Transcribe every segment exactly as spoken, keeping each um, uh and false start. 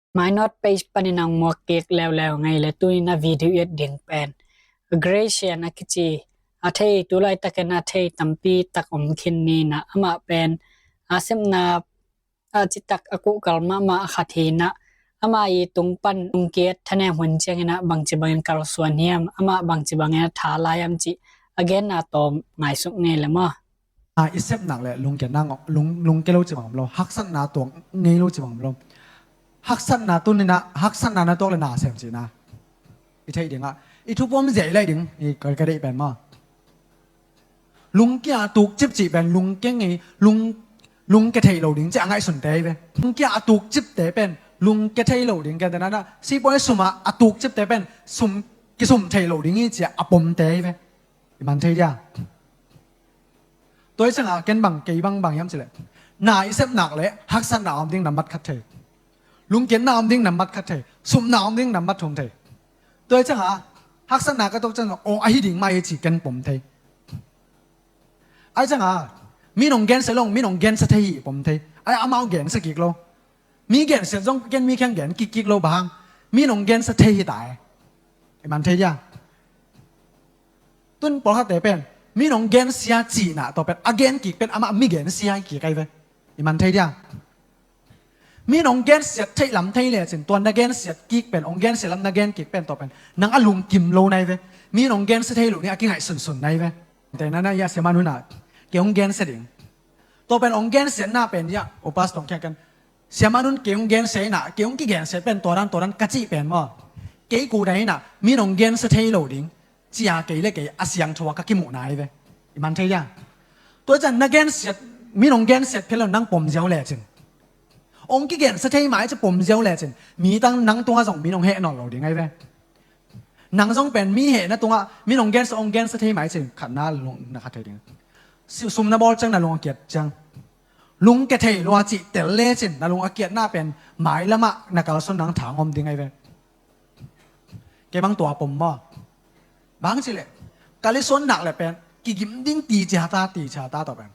My Note page panin ang muak kik leuleu ngei le, tuni na video i et ding pen Gracian a kici, a thei, tu laitakin a thei tampi tak om khin ni na, amah pen a sepna a citak a kuhkal mahmah a khat hi na, amah i tung pan lungkiat thanem hun ciangin ah bangci bangin kalsuan hiam, amah bangci bangin a tha lai hiam cih a genna tawm ngaihsuk ngei le maw? A, i sepnak le lungkiatna ngawh, lung, lungkia lo ci bang om lo, haksatna tuak ngei lo ci bang om lo. Haksatna tuni na, haksatna na tuak le na sem cihna i theih dingah i thupom ziah i laih ding, i ka, ka deih pen maw? Lungkia tukcip cih pen lungkia ngei, lung, lungkia thei lo ding ci a ngaihsun te hi ve. Lungkia a tukcipte pen lungkia thei lo ding, kente na na, sipuai sum a, a tukcipte pen sum, kisum thei lo ding hi ci a a pomte hi ve. I man thei dia? Tua hi ciangah ken bang, kei bang bang hiam cileh, na i sepnak le haksatna om ding nambat khat thei. Lungkiatna om ding nambat khat thei. Supna om ding nambat thum thei. Tua hi ciangah haksatna ka tuak ciangah aw, ahi ding mah hi ci ken pom thei. Ahi ciangah mi nong gensia lo, mi nong gensia thei hi pom thei. Ahi amau gensia kik lo. Mi gensia zong ken mi kheng gen kik kik lo, bang hang? Mi nong gensia thei hi ta e. I man thei dia? Tun pawlkhatte pen mi nong gensia cihna tawh pen a gen kik pen amah mi gensia hi kik ahi ve. I man thei dia? Mi nong gensiat theih lam thei lecin tua na gensiat kik pen, hong gensia lam na gen kik pen tawh pen nang a lungkim lo nai ve. Mi nong gensia thei lo ni a kingaihsunsun nai ve. Te na na ia siama nuna kei hong gensia ding. Tua pen hong gensiatna pen dia, o pastor kiang kan, siama nun kei hong gensia ina, kei hong kigensiat pen tua dan, tua dan ka cih pen maw? Kei ku dai ina, mi nong gensia thei lo ding cia kei le kei a siangtho a ka kimuh nai ve. I man thei dia? Tua cian na gensiat, mi nong gensiat phel lo nang pom ziau lecin, hong kigensia thei mai ci pom ziau lecin, mi tang nang tunga zong mi nong heh nawn lo ding ai ve. Nang zong pen mi hehna tungah mi nong gensia, hong gensia thei mai ci khatna lung na khat thei ding. Sum na bawl ciang, na lung a kiat ciang, lungkia thei lua cih tel lecin na lung a kiatna pen mailamah na kalsuan nang thang om ding ai ve. Kei bang tua pom maw? Bang cileh, kalsuan nak le pen kigim ding ti cia ta, ti cia ta tua pen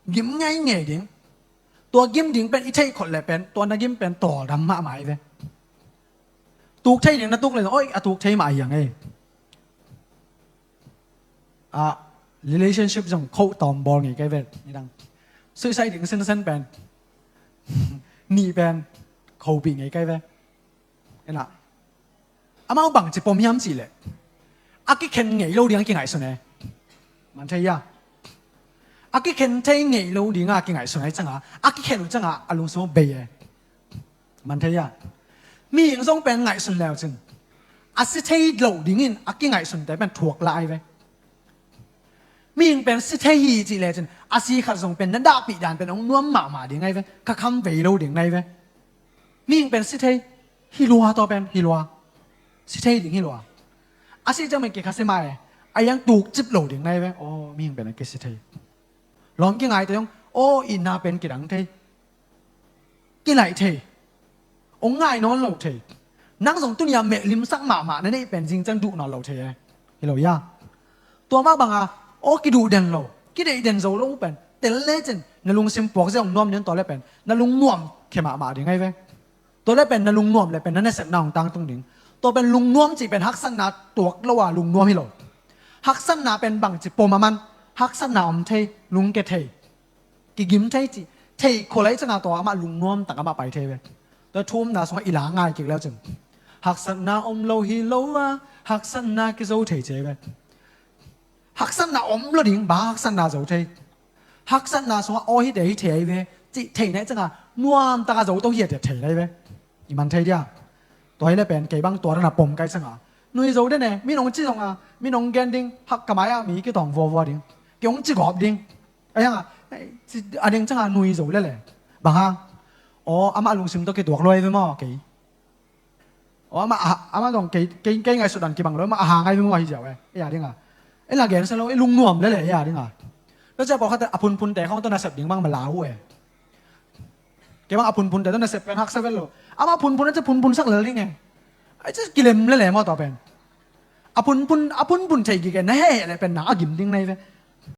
gim ngei ngei ding. Tua gim ding pen i theih khol le pen tua na gim pen tawldam mahmah ai ve. Tuk thei ding na tuk le, oi, a tuk thei mah hiang ei. A, relationship zong khoh tawm bawl ngei kai ve. Nidang suicide ding sinsen pen nih pen khopih ngei kai ve. Ena, amau bang ci pom hiam cih leh, a kikhen ngei lo ding a kingaihsun e. Man thei ia? A kikhen thei ngei lo ding a kingaihsun ai cianga, a kikhen uh cianga a lungsim bei e. Man thei ia? Mihing zong pen ngaihsun leucin a si thei lo dingin a kingaihsunte pen thuak la ai ve. Mihing pen si thei hi cih lecin a si khat zong pen na dahpih dan pen hong nuam mahmah ding ai ve. Ka kham vei lo ding nai ve. Mihing pen si thei hi lua, tua pen hi lua. Si thei ding hi lua. A si ciang pen kikha si mai, a iang tukcip lo ding nai ve. Aw, mihing pen a kisi thei. Lawm kingaite zong aw, itna pen kidang thei, kilaih thei, hong ngai nawn lo thei. Nang zong tunia meh limsak mahmah na neih pen zingciang duh nawn lo thei e. Hi lo ia? Tua mah banga aw, kiduh den lo, kideih den zo lo pen tel lecin na lungsim puak zia hong nuam ding, tua le pen na lungnuam khia mahmah ding ai ve. Tua le pen na lungnuam le pen na nasepna hong tangtung ding. Tua pen lungnuam cih pen haksatna tuak lo a lungnuam hi lo. Haksatna pen bangci pom a man, haksatna om thei, lungke thei, kigim thei cih thei khol ai cianga tua amah lungnuam tak amah pai thei ve. Tua thu umna sungah i la ngai kik leucin haksatna om lo hi lo a, haksatna kizo thei ci ai ve. Haksatna om lo ding, bang haksatna zo thei? Haksatna sungah aw, hite hi thei ai ve cih thei nai cianga nuam taka zo to hi a, tia thei lai ve. I man thei dia? Tua hi le pen kei bang tua dana pom kai cianga nui zo den e. Mi nong ci zonga, mi nong gen ding, hak ka mai-ah mi kitawng vuavua ding, kei hong ci gawp ding. A hianga a ding cianga nui zo lele. Bang hang? Aw, amah lungsim tawh kituak luai ve maw kei? Aw, amah, amah dong kei, kei, kei ngaihsut dan kibang lo, amah a hang ai ve maw hi ziau e. Ei a dinga, ei la gensia lo, ei lungnuam lele ei a dinga. Tua cia pawlkhatte a phunphunte khawng tawh nasep ding bang ma lau e. Kei bang a phunphunte tawh nasep pen haksa vet lo. Amah phunphun a cia phunphun sak lel ding e. Ai cia kilem lele maw tua pen. A phunphun, a phunphun thei gige na heheh le pen nang a gim ding nai ve.